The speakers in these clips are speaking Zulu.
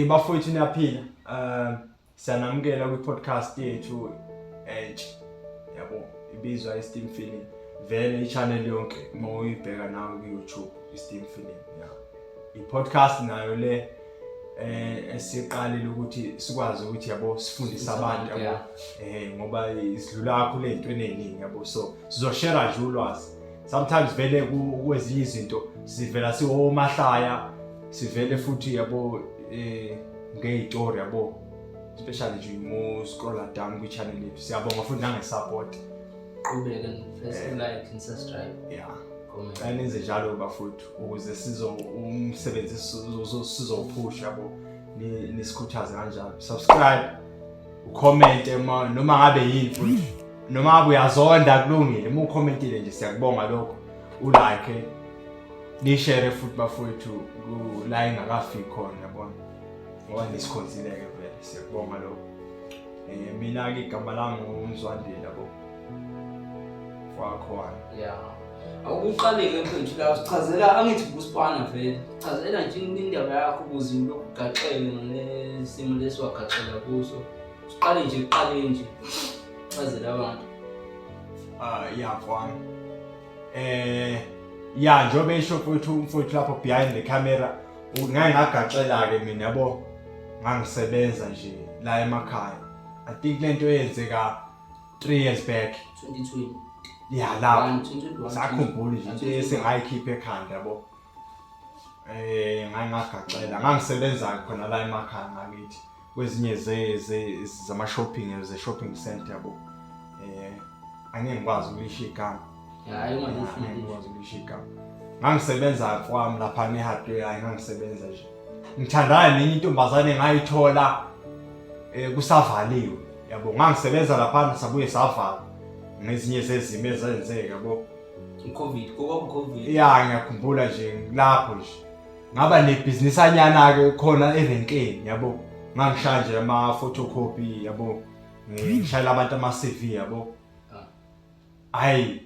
Bafowethu niyaphila. Siyanamukela kwi-podcast yethu entsha. Yabo, ibizwa iSteam Feeling. Vele i-channel yonke uma uyibheka nawe ku-YouTube iSteam Feeling. Yeah. I-podcast nayo le esiqalile ukuthi sikwazi ukuthi yabo sifundise abantu yabo ngoba isidlula kakhulu ey'ntweni ey'ningi yabo, so sizoshare nje ulwazi. Sometimes vele kwezinye izinto sivela siwomahlaya, sivele futhi yabo ngey'tori yabo, especially nje uma scrolla down kwi-channel yethu. Siyabonga futhi nange-support. Qhubeke press like and subscribe. Yeah. Comment. Cela nenze njalo bafowethu ukuze sizo umsebenzi sizowuphusha yabo, nisikhuthaze kanjalo. Subscribe, ucomment noma ngabe yini futhi, noma ngabe uyazonda kulungile, uma ucommentile nje siyakubonga lokho. Ulike, nishare futhi bafowethu la engakafiki khona yabona, ngoba nisikhonzile-ke vele, siyakubonga lokho. Mina-ke igama lami nguMzwandile yabo, wakhona. Yeah. Awuqale-ke mfethu la usichazela, angithi busipana vele. Chazela nje indaba yakho ukuze ulokhu ugaxele ngalesimo lesi wagaxela kuso. Siqale nje kuqale nje. Chazela abantu. Ya mfana. Ya njengoba esho mfowethu, umfowethu lapho behind the camera, ngake ngagaxela-ke mina yabo, ngangisebenza nje la emakhaya. I think lento yenzeka 3 years back. 2020. Ya lapho. 2021. Sakhumbula nje into esengayikhipha ekhanda yabo. Ngake ngagaxela, ngangisebenza khona la emakhaya ngakithi kwezinye ze zama shopping, ze shopping center yabo. Angeke ngikwazi ukulisho igama. Hayi ungalisho. Angeke ngikwazi ukulisho igama. Ngangisebenza kwami lapha ne-hardware, hayi ngangisebenza nje. Ngithandana nenye intombazane ngayithola kusavaliwe yabo, ngangisebenza lapha sabuye savala ngezinye zezimo ezenzeka yabo. I-COVID, kwaku-COVID. Ya ngiyakhumbula nje lapho nje ngaba nebhizinisanyana ke khona erenkeni yabo, ngangishaya nje ama photocopy yabo, ngishayela abantu ama CV yabo. Hayi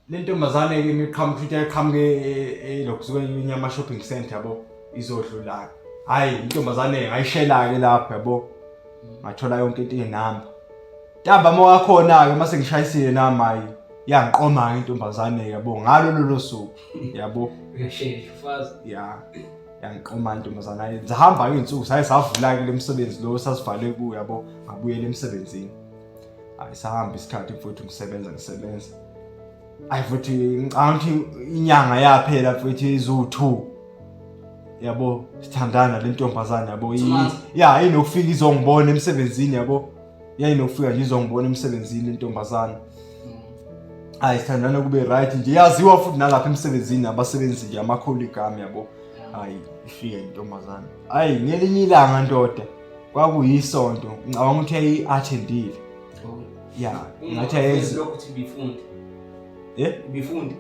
le ntombazane ke imiqhamuka futhi yayiqhamuke elokhu inyama shopping center yabo, izodlula. Hayi intombazane ngayishela ke lapho yabo, ngathola yonke into inamba. Ntambama wakhona ke mase ngishayisile nami, hayi yangiqoma ke intombazane yabo ngalo lolo suku yabo. Uyashesha ufazi. Ya yangiqoma intombazane, hayi zahamba ke insuku saye savula ke lemsebenzi lo sasivale kuyo yabo, ngabuyela emsebenzini. Hayi sahamba isikhathi futhi ngisebenza. Hayi futhi ngicabanga ukuthi inyanga yaphela futhi izu2 yabo, sithandana le ntombazane yabo. Ya inokufika izongibona emsebenzini yabo, yayinokufika nje izongibona emsebenzini le ntombazane. Hayi sithandana kube right nje, yaziwa futhi nalapha emsebenzini abasebenzi nje ama-colleague ami yabo. Hayi ifike intombazane, hayi ngelinye ilanga ndoda kwakuyisonto, ngicabanga ukuthi yayi-attendile. Ya ngathi yayenza lokhu ukuthi ibifunda. Ibifunda.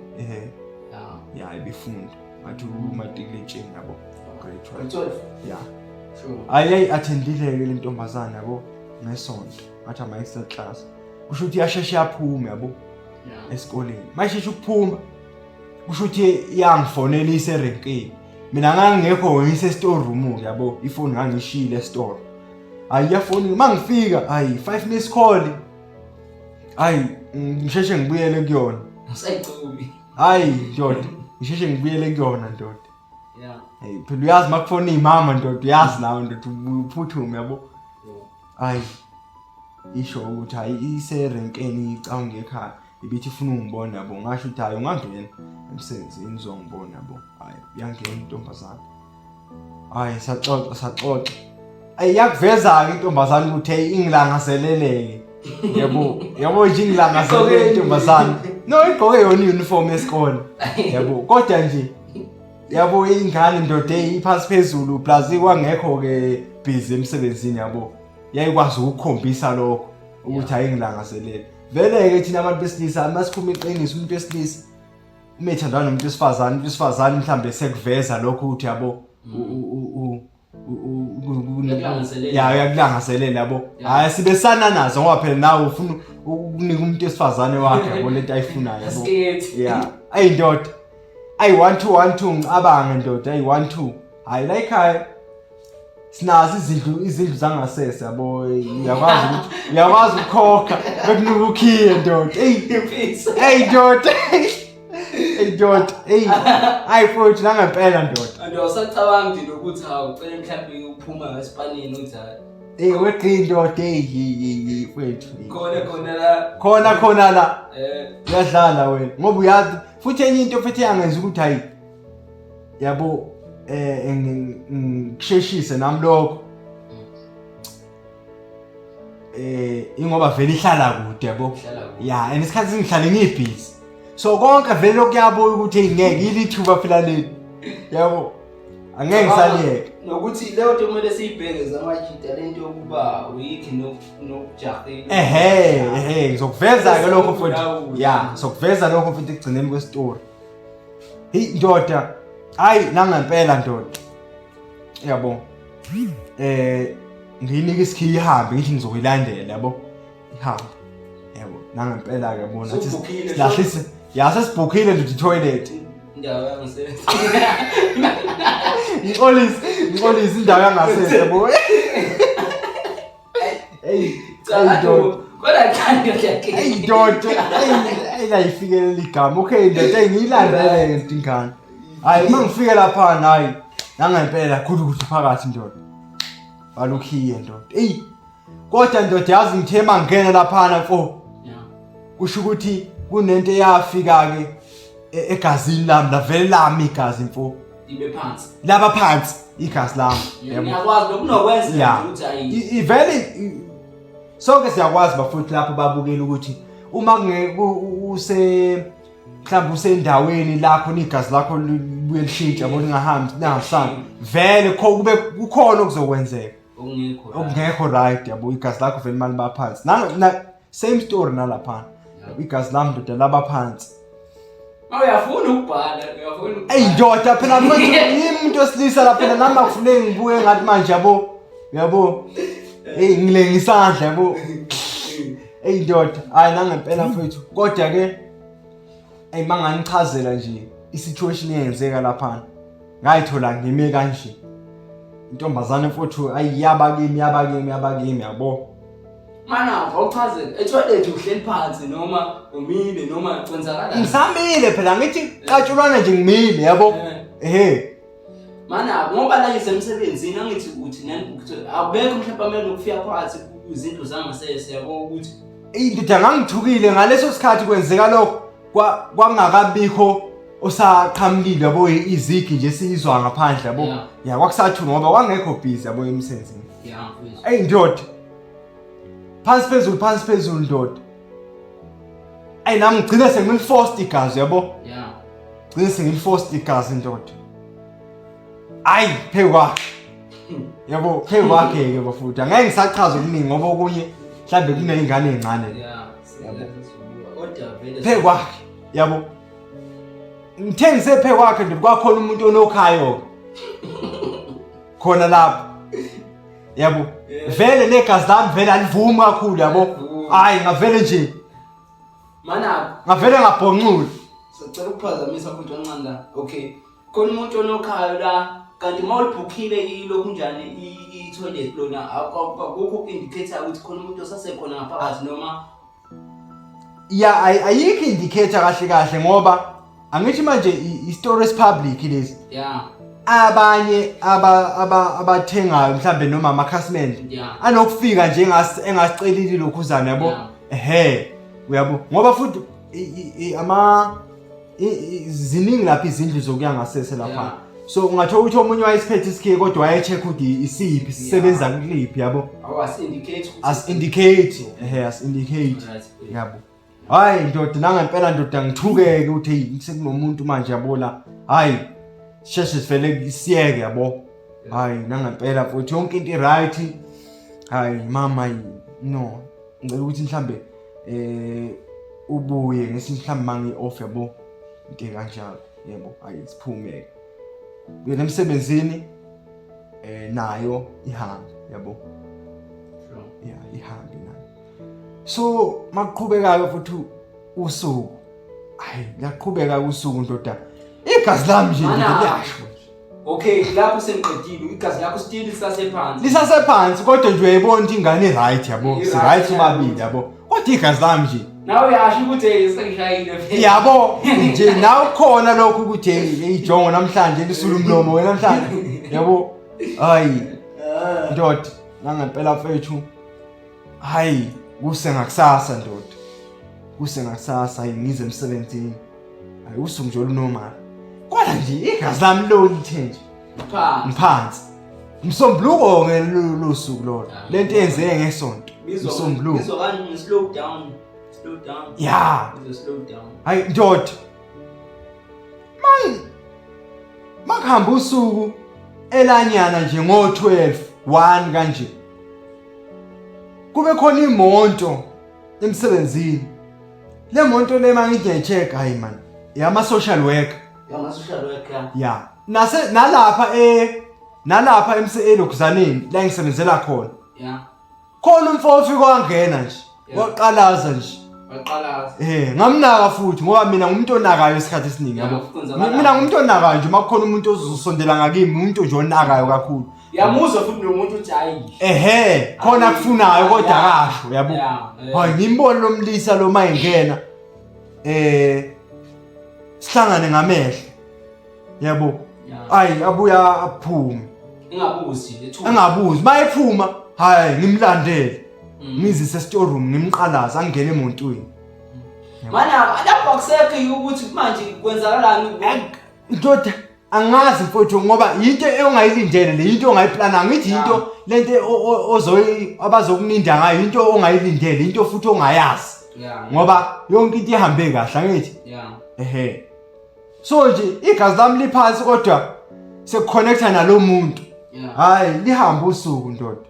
Ya ibifunda, ngathi umatikuletsheni yabo, grade 12. 12. Ya. Sure. Hayi yayi-attendile-ke le ntombazane yabo ngesonto, ngathi ama-extra class, kusho ukuthi iyasheshe yaphuma yabo esikoleni. Mayisheshe ukuphuma kusho ukuthi iyangifonela iserenkeni, mina ngangingekho ngise-store room yabo, ifoni ngangishiyile esitolo. Hayi iyafoni mangifika, hayi 5 miss call, hayi ngisheshe ngibuyele kuyona. Usayicubi. Hayi ndoda, ngisheshe ngibuyele kuyona ndoda. Yeah. Hey phela uyazi makufona imama ndoda, uyazi nawe ndoda uphuthume yabo. Hayi isho ukuthi hayi iserenkeni icawunge ekhaya, ibithi ifuna ungibona yabo, ngasho ukuthi hayi ungangena emsebenzini uzongibona yabo. Hayi yangena intombazane, hayi saxoxa. Ayi yakuveza-ke intombazane ukuthi hey ingilangazeleleke yabo, yabo nje ingilangazelele intombazane, no igqoke yona i-uniform yesikole yabo, kodwa nje yabo ingane ndoda iphansi phezulu, plus kwangekho-ke busy emsebenzini yabo, yayikwazi ukukhombisa lokho ukuthi hayi ngilangazelele. Vele-ke thina abantu besilisa masikhuluma iqiniso, umuntu wesilisa uma ethandana nomuntu wesifazane, umuntu wesifazane mhlambe sekuveza lokho ukuthi yabo Uyakulangazelela. Ya uyakulangazelela yabo. Hayi sibesana nazo ngoba phela nawe ufuna ukunika umuntu wesifazane wakhe yabo lento ayifunayo yabo. Skate. Ya ayi ndoda, ayi 1 2 1 2 ngicabange ndoda, ayi 1 2 hayi la ekhaya Sinazo izindlu zangasese yabo, uyakwazi ukuthi uyakwazi ukukhokha bekunika ukhiye ndoda. Eyi eyi ndoda, eyi ndoda, eyi hayi futhi nangempela ndoda. And awusacabangi nje nokuthi hawu ucela mhlawumbe uphuma ngesipanini uthi hayi. Eyi weqi ndoda, eyi mfethu. Khona khona la. Khona khona la. Uyadlala wena ngoba uyazi futhi enye into futhi yangenza ukuthi hayi yabo ngisheshise nami lokho ingoba vele ihlala kude yabo. Ya and isikhathi ngihlale ngibhizi, so konke vele lokuyabuya ukuthi ngeke ilithuba phela leli yabo, angeke ngisaliyeke. Nokuthi leyo nto kumele siyibheke zamajita, lento yokuba weak nokujahile. Ehe, ngizokuveza ke lokho futhi. Ya, ngizokuveza lokho futhi ekugcineni kwesitori. Hey ndoda, hayi nangempela ndoda. Yabo. Ngiyinika isikhiya ihambe, ngithi ngizoyilandela yabo. Ihambe. Yabo, nangempela ke yabona nathi silahlise. Ya sesibhukhile nje i-toilet. Indawo yangasese. Ngixolise indawo yangasese yabo. Hey, ndoda. Kodwa cha ndoda. Hey ndoda, hey la ifikelela igama. Okay ndoda, hey ngiyilandele lento ingane. Hayi uma ngifike lapha hayi nangempela khulu ukuthi phakathi ndoda. Balukhiye ndoda. Hey kodwa ndoda yazi ngithe mangena laphana mfo. Kusho ukuthi kunento eyafika ke egazini lami, lavele lami igazi mfo. Ibe phansi. Laba phansi igazi lami. Yebo. Ngiyakwazi lokunokwenza ukuthi ayi. Ivele sonke siyakwazi bafowethu lapho babukela ukuthi uma use mhlawumbe usendaweni lakho igazi lakho libuye lishintshe yabo, lingahambi lingahambisani vele kube kukhona okuzokwenzeka okungekho right yabo, igazi lakho vele mali baphansi na same story nalapha igazi lami ndoda laba phansi. Uyafuna ukubhala, uyafuna. Ey ndoda phela manje yimi umuntu wesilisa la phela nami akufuneki ngibuke ngathi manje yabo yabo hey ngilenga isandla yabo. Ey ndoda hayi nangempela mfethu, kodwa ke ey manganichazela nje i-situation eyenzeka lapha ngayithola ngime kanje intombazane mfethu ayiyaba kimi yaba kimi yaba kimi yabo. Mana awuchazele etoilet uhleli phansi noma umile noma kwenzakala? Ngisamile phela ngithi qatshulwana nje ngimile yabo. Ehe. Mana ngoba la ngisemsebenzini angithi uthi nani akubekho mhlawumbe amele ukufika phakathi izinto zangasese yabo ukuthi indoda ngangithukile ngaleso sikhathi kwenzeka lokho kwangakabikho osaqhamukile yabo, izigi nje siyizwa ngaphandle yabo. Ya kwakusathuna ngoba kwangekho busy yabo emsebenzini. Ey ndoda phansi phezulu phansi phezulu ndoda. Ey nami ngigcine sengiliforced igazi yabo. Gcine sengiliforced igazi ndoda. Ayi phe kwakhe yabo, phe kwakhe ke bafuthi angeke ngisachaza okuningi ngoba okunye mhlambe kuneyingane ezincane. Yabo. Phe kwakhe yabo. Ngithe ngisephe kwakhe ndoda kwakhona umuntu onokhayo khona lapho yabo. Vele negazi lami vele alivumi kakhulu yabo. Hayi ngavele nje mana ngavele ngabhonxula. Sicela ukuphazamisa futhi kancane la. Okay, khona umuntu onokhayo la kanti uma ulibhukhile ilokhu njani i-toilet lona akukho indicator ukuthi khona umuntu osasekhona ngaphakathi noma? Ya ayikho indicator kahle kahle ngoba angithi manje i-story public lesi. Abanye abathengayo mhlambe noma amakhasimende anokufika nje engasicelile lokhuzana yabo. Ehe uyabo ngoba futhi ama ziningi lapha izindlu zokuya ngasese lapha. So ungathola ukuthi omunye wayesiphethe isikhiye kodwa waye-check ukuthi isiphi sisebenza kuliphi yabo. As-indicate. As-indicate, ehe as-indicate yabo. Hayi ndoda nangempela ndoda ngithukeke ukuthi hey sekunomuntu manje yabo la. Hayi sheshe sivele siyeke yabo. Hayi nangempela futhi yonke into i-right. Hayi mama no ngicela ukuthi mhlambe ubuye ngesinye mhlambe mangi off yabo into kanjalo yebo. Hayi siphume ke emsebenzini nayo ihambe yabo. Yeah ihambe nayo. So maqhubekayo futhi usuku hayi liyaqhubeka usuku ndoda igazi lami nje liyasho. Okay, lapho sengiqedile igazi lakho still lisasephansi. Lisasephansi kodwa nje uyayibona ukuthi ingane right yabo. I-right, Si right yeah. ubabili yabo. Kodwa igazi lami nje Nawe uyasho ukuthi hey sengishayile vele. yabo nje nawe khona lokhu ukuthi hey ijongo namhlanje lisula umlomo wena namhlanje yabo. Hayi Ah. ndoda nangempela mfethu hayi kuse ngakusasa ndoda. Kuse ngakusasa hayi ngize emsebenzini. Hayi usuku nje olunormal. Kodwa nje igazi lami lolithe nje. Phansi. Ngiphansi. Msombuluko ke lo suku lolo. Lento eyenzeke ngesonto. Bizwa Msombuluko. bizwa kanje slow down. Slow down. Ya. Bizwa slow down. Hayi ndoda. Mang makuhamba usuku elanyana nje ngo12 1 kanje. Kube khona imonto emsebenzini. Le monto le mangithi ngiyayi-check hayi man. Yama social worker. Yama social worker. Ya. Nase nalapha e nalapha MCA lokhuzaneni la ngisebenzela khona. Ya. Khona umfo ofika wangena nje. Yeah. Waqalaza nje. Waqalaza. Eh, ngamnaka futhi ngoba mina ngumuntu onakayo isikhathi esiningi yabo. Yeah, kwenzakalani? Mina ngumuntu onakayo nje uma kukhona umuntu ozosondela ngakimi, umuntu nje onakayo kakhulu. Yamuzwa futhi nomuntu uthi hayi. Ehhe, khona akufunayo kodwa akasho yabo. Yeah, eh. Hayi ngimbone lo mlisa lo mayingena. Eh sihlangane ngamehlo. Yabo. Yeah. Ayi abuya aphume. Engabuzi ethuka. Engabuzi mayephuma hayi ngimlandele. Mm. Ngizise store room ngimqalaza angene emontweni. Mana lapho akusekho ukuthi manje kwenzakalani. Ndoda angazi mfowethu ngoba yinto ongayilindele le yinto ongayiplana ngithi yinto lento ozoyi abazokuninda ngayo into ongayilindele into futhi ongayazi Yeah. ngoba yonke into ihambe kahle angithi Yeah. ehe so nje igazi lami liphansi kodwa sekuconnecta nalomuntu Yeah. hayi lihamba usuku ndoda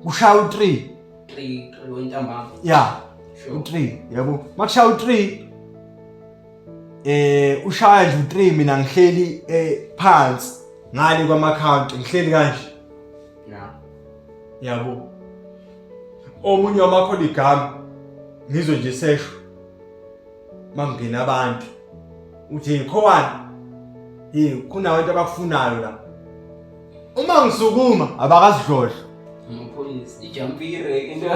kushaya u3 3 3 wentambama. ya Sure. u3 yabo makushaya u3 eh ushaya nje u3 mina ngihleli eh phansi ngale kwama account ngihleli kanje Yeah. yabo omunye wamacolleague ami ngizwe nje sesho mangena abantu uthi khowane hey kunabantu abakufunayo la uma ngisukuma abakazidlodlo Amaphoyisa ijampire into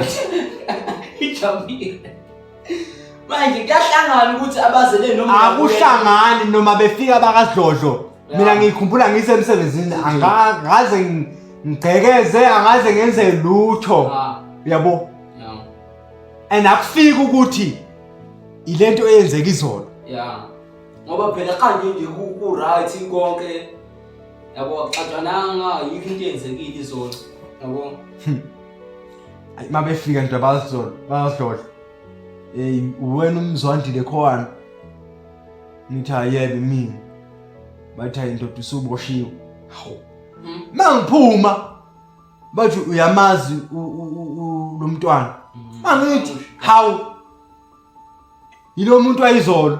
ijampire. Manje kuyahlangana ukuthi abazele noma akuhlangani noma befika abakazidlodlo mina ngikhumbula ngisemsebenzini angaze ngigqekeze angaze ngenze lutho Ah, uyabo yeah. and akufiki ukuthi ilento eyenzeka izolo Yeah. Ngoba phela kanje nje ku right konke. Yabo akuxatshananga yikho into eyenzekile izolo. Yabo. Ayi, uma befika nje abazolo bayazidlodla hey uwena umzwandile khona ngithi ayebe mina bathi hayi ndoda usuboshiwe hawu mangiphuma bathi uyamazi lo mntwana mangithi hawu yilo muntu ayizolo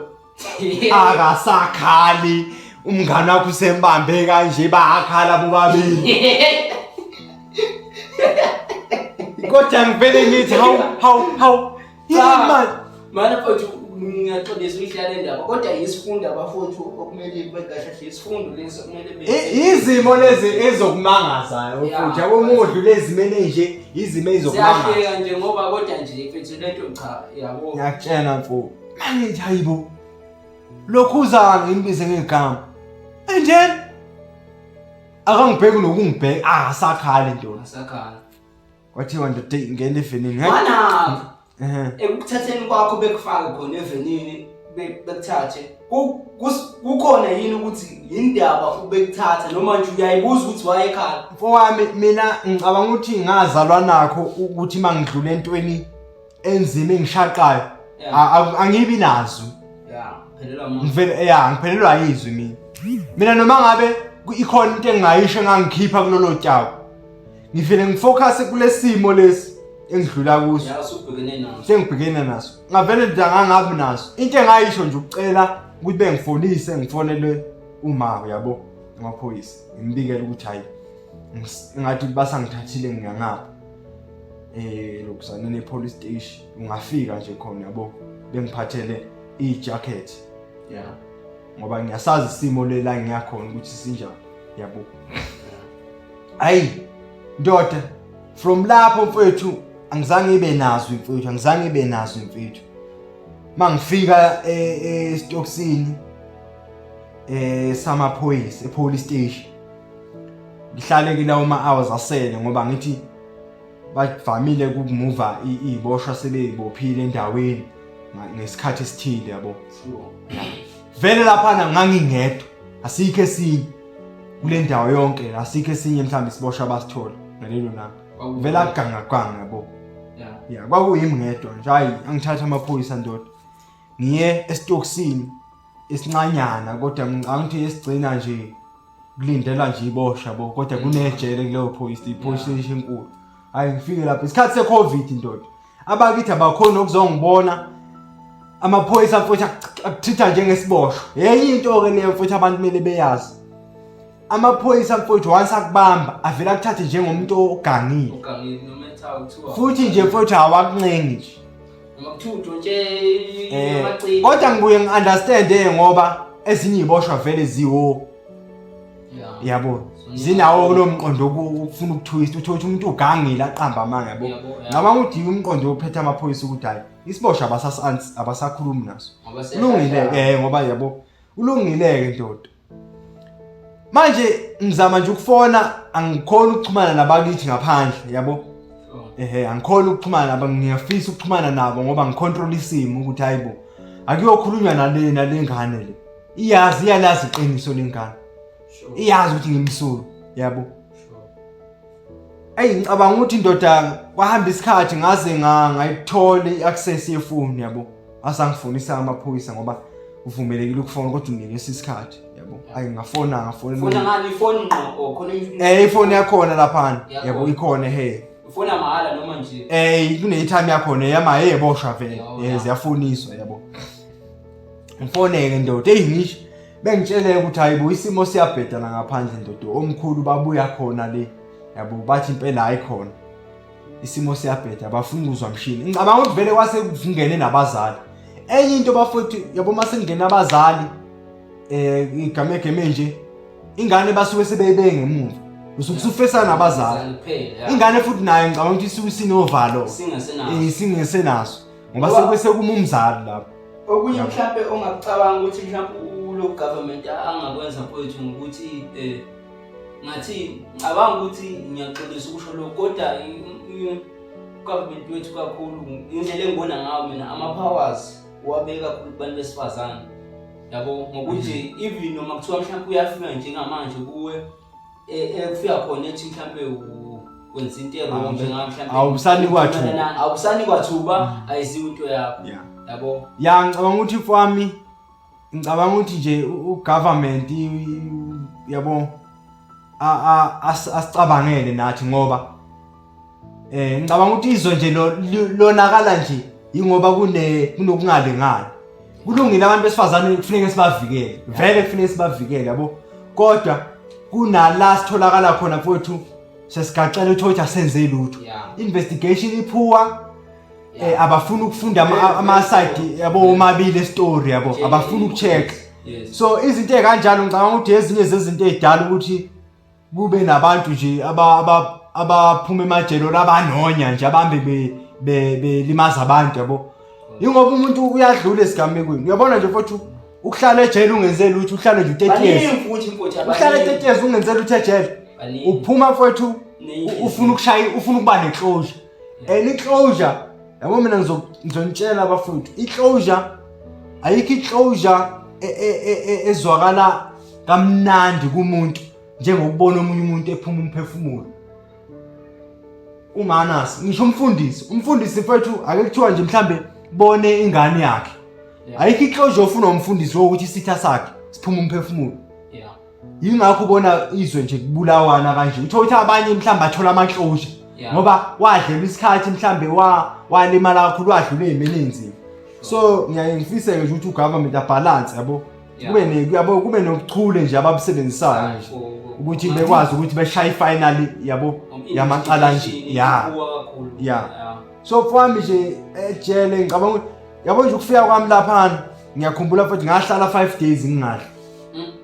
akasakhali umngane wakho usembambe kanje bayakhala bobabili kodwa ngivele ngithi hawu hawu hawu yini manje Mana mfowethu ngiyaxolisa uyihlala le ndaba kodwa yisifundo abafowethu okumele bekahle isifundo lesi okumele be Izimo lezi ezokumangazayo Yeah. futhi yabo uma udlula ezimeni enje izimo ezokumangaza Siyahleka nje ngoba kodwa nje mfethu lento cha yabo ngiyakutshela mfo manje hayibo lokhuzana ngimbize ngegama and then akangibheki nokungibheka akasakhali ndoda asakhala kwathiwa ndoda ingena evenini Mana ehe ekukuthatheni kwakho bekufake khona evenini bekuthathe kukhona yini ukuthi yindaba ubekuthatha noma nje uyayibuza ukuthi wayekhala mfowami mina ngicabanga ukuthi ngazalwa nakho ukuthi mangidlula entweni enzima engishaqayo angibi nazo yeah phelelwa amazwi ngivele ya ngiphelelwa yizwi mina mina noma ngabe ikhona into engingayisho engangikhipha kulolo taku ngivele ngifocus kulesimo lesi engidlula kuso ya usubhekene naso sengibhekene naso ngavele nje angangabi naso into engayisho nje ukucela ukuthi bengifonise ngifonele uma uyabo amaphoyisa ngimbikele ukuthi hayi ngathi basangithathile ngiyangapha eh lokusanene police station ungafika nje khona yabo bengiphathele i-jacket yeah. Ngoba ngiyasazi isimo le la ngiyakhona ukuthi sinjani, yabo. Ayi ndoda, from lapho mfethu angizange ibe nazo mfethu, angizange ibe nazo mfethu. Mangifika esitokisini samaphoyisa epolice station, ngihlale kilawo ma hours asele ngoba ngithi bavamile ukumuva iziboshwa sebeyibophile endaweni ngesikhathi esithile, yabo. Vele laphana ngangingedwa, asikho esinye kule ndawo yonke, asikho esinye mhlawumbe isiboshwa abasithola ngalelo langa. Vele akugangaganga, yabo. Ya, kwakuyimi ngedwa nje. Hayi, angithatha amaphoyisa ndoda, ngiye esitokisini esincanyana, kodwa ngicabanga ukuthi esigcina nje kulindela nje ibosha, yabo, kodwa kunejele kuleyo police, i-police station enkulu. Hayi, ngifike lapho isikhathi se-Covid ndoda, abakithi abakhona ukuzongibona. Amaphoyisa mfowethu akuthitha njengesiboshwa. Yenye into-ke leyo mfowethu abantu kumele beyazi, amaphoyisa mfowethu once akubamba avele akuthathe njengomuntu ogangile. Ugangile noma etha kuthiwa. Futhi nje mfowethu awakuncengi nje. Noma kuthiwa udontshe amaciko. Kodwa ngibuye ngi-understand ngoba ezinye iy'boshwa vele ziwo, yabo, zinawo lo mqondo ukufuna ukutwist, uthole ukuthi umuntu ugangile aqamba amanga, yabo. Yabo, ya. Ngicabanga ukuthi yiwo umqondo ophethe amaphoyisa ukuthi hhayi, isiboshwa abasakhulumi naso. Ngoba Ulungile-ke ngoba, yabo, ulungile-ke ndoda. Manje ngizama nje ukufona, angikhoni ukuxhumana nabakithi ngaphandle, yabo. Ehe, angikhoni ukuxhumana nabo, ngiyafisa ukuxhumana nabo ngoba ngicontrol isimo ukuthi hayibo, akuyokhulunywa nale ngane le. Iyazi, iyalazi iqiniso lengane. Iyazi ukuthi ngimsulwa, yabo. Eyi, ngicabanga ukuthi indoda kwahamba isikhathi ngaze ngayithola i-access yefoni, yabo. Asangifonisa amaphoyisa ngoba uvumelekile ukufona kodwa unikeza isikhathi, yabo. Ayi, ngafona ngafona. Fona ngani, ifoni ngqo or khona? Ifoni yakhona laphana. Yakhona. Yabo, ikhona he. Ufona mahhala noma nje? Kune-time yakhona yama eyeboshwa vele. Yabo, Eh, ziyafoniswa, yabo. Ngifoneke ndoda, eyi ngisho bengitshele ukuthi hayibo, isimo siyabheda la ngaphandle ndoda, omkhulu babuya khona le, yabo, bathi impela hayi khona isimo siyabheda, abafuni ukuzwa mshini. Ngicabanga ukuthi vele kwase kungene nabazali. Enye into bafowethu, yabo, mase kungena abazali igamegeme nje, ingane basuke sebeyibeke ngemuva, usuke usufesa nabazali. Kuphela, ya. Ingane futhi nayo ngicabanga ukuthi isuke isinovalo. Singasenaso. Singesenaso ngoba Ngoba- sekube sekuma umzali lapho. Okunye Yabo. mhlampe ongakucabanga ukuthi mhlampe ulo government angakwenza mfowethu ngokuthi ngathi ngicabanga ukuthi ngiyaxolisa ukusho lokho, kodwa government wethu kakhulu, indlela engibona ngayo mina, ama-powers uwabeka kakhulu kubantu besifazane, yabo, ngokuthi even noma kuthiwa mhlawumbe uyafika njengamanje kuwe, kufika khona ethi mhlawumbe wenza into e-wrong njenga mhlawumbe Awusanikwa thuba. Awusanikwa thuba, ayiziwe into yakho, yabo. Ya, ngicabanga ukuthi mfowami, ngicabanga ukuthi nje ugovernment yabo asicabangele nathi ngoba ngicabanga ukuthi izwe nje lonakala nje ingoba kunokungalingani. Kulungile, abantu besifazane kufuneka sibavikele, vele kufuneka sibavikele, yabo, kodwa kunala sitholakala khona mfowethu sesigacela uthole ukuthi asenze lutho. Investigation iphuwa, abafuni ukufunda ama side, yabo, omabili estory, yabo, abafuni ukucheck. So izinto ey'kanjalo ngicabanga ukuthi ezinye zezinto ey'dala ukuthi kube nabantu nje abaphuma emajele labanonya nje abambe belimaza abantu, yabo, ingoba umuntu uyadlula esigamekweni. Uyabona nje mfowethu, ukuhlala ejele ungenze lutho, uhlale nje u-30 years. Baningi futhi mfowethu. Uhlale Abaningi. 30 years ungenze lutho ejele. Baningi. Uphuma mfowethu, Neyinhliziyo. ufuna ukushaya, ufuna ukuba ne-closure, and i-closure, yabo, mina ngizonitshela abafowethu, i-closure ayikho, i-closure ezwakala kamnandi kumuntu njengokubona omunye umuntu ephuma umphefumulo. Unganasi ngisho umfundisi mfowethu, ake kuthiwa nje mhlambe bone ingane yakhe, ayikho i-closure ofuna umfundisi wokuthi isitha sakhe siphuma umphefumulo. Yingakho ubona izwe nje kubulawana kanje, uthola ukuthi abanye mhlawumbe bathola ama-closure ngoba wadlelwa isikhathi, mhlambe walimala kakhulu, wadlula ey'meni ey'nzima. So ngiyaye ngifise-ke nje ukuthi ugovernment abalance, yabo, kube yabo, kube nobuchule nje ababusebenzisayo nje ukuthi bekwazi ukuthi beshaye ifinal, yabo, yamacala nje ya. Kakhulu. Ya. So mfowami nje ejele ngicabanga ukuthi, yabo nje, ukufika kwami laphana Ngiyakhumbula futhi ngahlala 5 days ngingadli.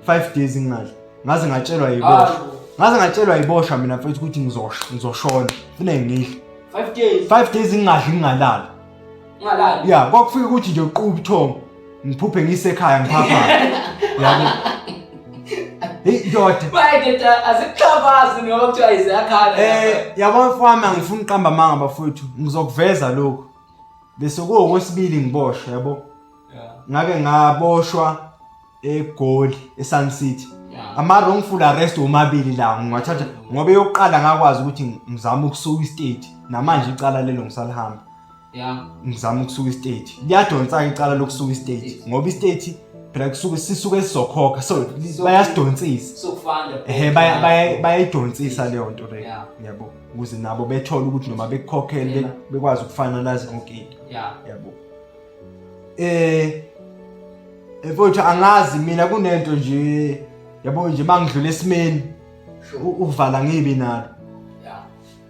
5 days ngingadli. Ngaze ngatshelwa yiboshwa. Ngaze ngatshelwa yiboshwa mina mfethu ukuthi ngizosha, ngizoshona. Fune ngidle. 5 days. 5 days ngingadli ngingalali. Ungalali. Ya, kwakufika ukuthi nje uqhuba ubuthongo. Ngiphuphe ngisekhaya ngiphapha. Yabo. Hey ndoda. Manje ndoda azikuxhaphazi noma kuthiwa iziyakhala. Eh, yabo mfowami angifuni uqamba amanga bafowethu. Ngizokuveza lokhu. Bese kuwokwesibili ngiboshwa yabo. Ngake ngaboshwa eGoli eSun City. Ama wrongful arrest omabili la ngiwathatha ngoba eyokuqala ngakwazi ukuthi ngizama ukusuka istate namanje icala lelo ngisalihamba. Ngizama ukusuka istate. Liyadonsa icala lokusuka istate ngoba istate phela kusuke sisuke sizokhokha so bayasidonsisa. Sokufanda. Ehhe bayayidonsisa leyo nto leyo. Yabo ukuze nabo bethole ukuthi noma bekukhokhele bekwazi ukufinalize yonke into. Yabo. Eh mfowethu angazi mina kunento nje yabo nje mangidlula esimeni uvala ngibi nalo.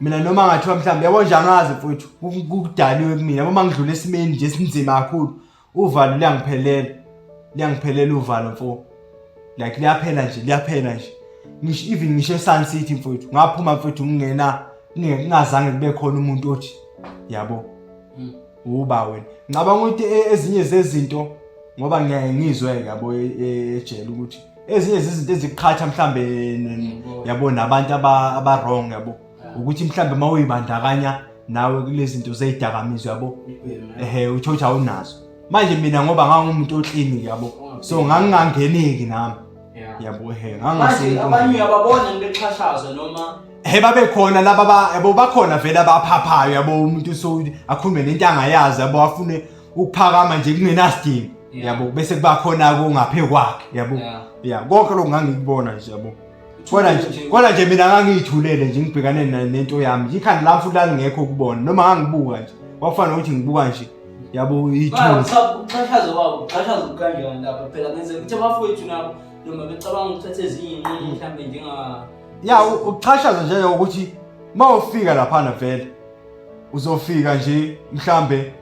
Mina noma ngathiwa mhlawumbe yabo nje angazi mfowethu kudaliwe kumina yabo mangidlula esimeni nje esinzima kakhulu uvalo liyangiphelela liyangiphelela uvalo mfo like liyaphela nje liyaphela nje ngisho even ngisho eSun City mfowethu ngaphuma mfowethu ngingena ngingazange kube khona umuntu othi yabo uba wena ngicabanga ukuthi ezinye zezinto ngoba ngiyaye ngizwe yabo ejele ukuthi ezinye zezinto eziqhatha mhlambe yabo nabantu aba wrong yabo ukuthi mhlambe mawuyibandakanya nawe kulezi zinto zezidakamizwa yabo ehe uthola ukuthi awunazo manje mina ngoba ngangumuntu oclean yabo so ngangingangeneki nami yabo ehe ngangase abanye uyababona ngibexhashazwa noma he babekhona laba ba yabo bakhona vele abaphaphayo yabo umuntu so akhulume nento angayazi yabo afune ukuphakama nje kungenasidingo yabo bese kuba khona kungaphe kwakhe yabo ya konke lokho ngangikubona nje yabo kodwa nje kodwa nje mina ngangiyithulele nje ngibhekane nento yami nje ikhanda lami futhi lalingekho kubona noma ngangibuka nje kwakufana nokuthi ngibuka nje yabo ithunzi uxhashazo kwabo uxhashazo kanjani lapha phela ngenzeka ukuthi abafowethu nabo noma becabanga ukuthatha ezinye iy'nqumo mhlawumbe njenga ya ukuxhashaza nje ukuthi uma ufika laphana vele uzofika nje mhlambe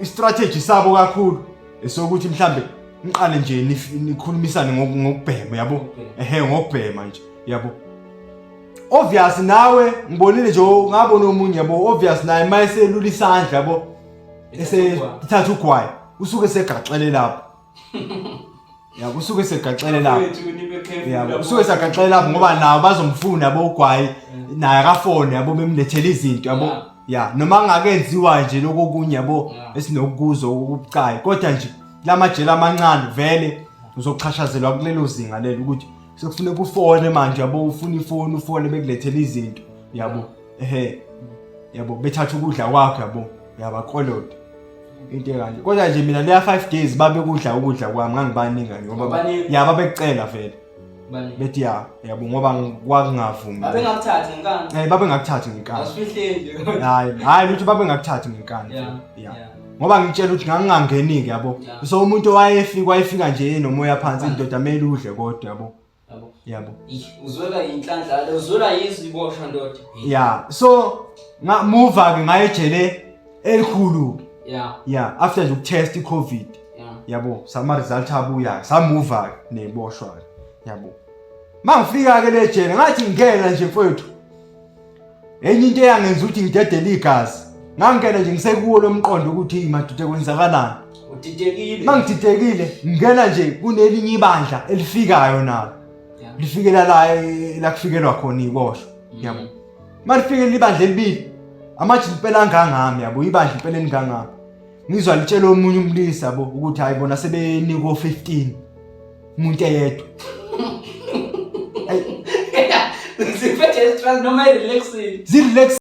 istrategy sabo kakhulu esokuthi mhlambe niqale nje nikhulumisane ngokubhema yabo ehe ngokubhema nje yabo obvious nawe ngibonile nje ngabona omunye yabo obvious naye mayeselula isandla yabo esethatha ugwayi usuke segaxele lapho yabo usuke segaxele lapho yabo usuke segaxele lapho ngoba nawo bazomfuna yabo ugwayi naye akafone yabo bemlethela izinto yabo ya noma ngakenziwa nje lokho okunye yabo esinokuzwa okubucayi kodwa nje lamajele amancane vele uzochashazelwa kulelo zinga lelo ukuthi sekufuneka ufone manje yabo ufuna ifoni ufone bekulethela izinto yabo ehe yabo bethatha ukudla kwakho yabo yabakolota into ekanje kodwa nje mina leya 5 days babekudla ukudla kwami ngangibanika nje ngoba ya babekucela vele bethi ya yabo ngoba kwakungavumi babengakuthathi ngenkani eh babengakuthathi ngenkani asifihleni nje hayi hayi lutho babengakuthathi ngenkani ya ngoba ngitshela ukuthi ngangingangeni ke yabo so umuntu owayefika wayefika nje enomoya phansi indoda mele udle kodwa yabo Yabo. Yabo. Uzwela inhlanhla le uzwela yizwi iboshwa ndoda. Yeah. So nga move ke ngaye ejele elikhulu. Yeah. Yeah, after nje ukutest iCovid. Yeah. Yabo, sama result abuya, samuva ke neboshwa. Yabo. Mangifika ke le jele ngathi ngingena nje mfowethu. Enye into eyangenza ukuthi ngidedele igazi. Ngangena nje ngisekuwo lo mqondo ukuthi madoda kwenzakalani. Udidekile. Mangididekile ngingena nje kunelinye ibandla elifikayo nalo. Lifikela la la kufikelwa khona iboshwa. Yabo. Malifikela ibandla elibili. Amaji impela angangami yabo ibandla impela elingangami. Ngizwa litshela omunye umlisa yabo ukuthi hayi bona sebenikwa 15. Umuntu eyedwa. Ziphethe stress noma i-relaxing. Zi-relax.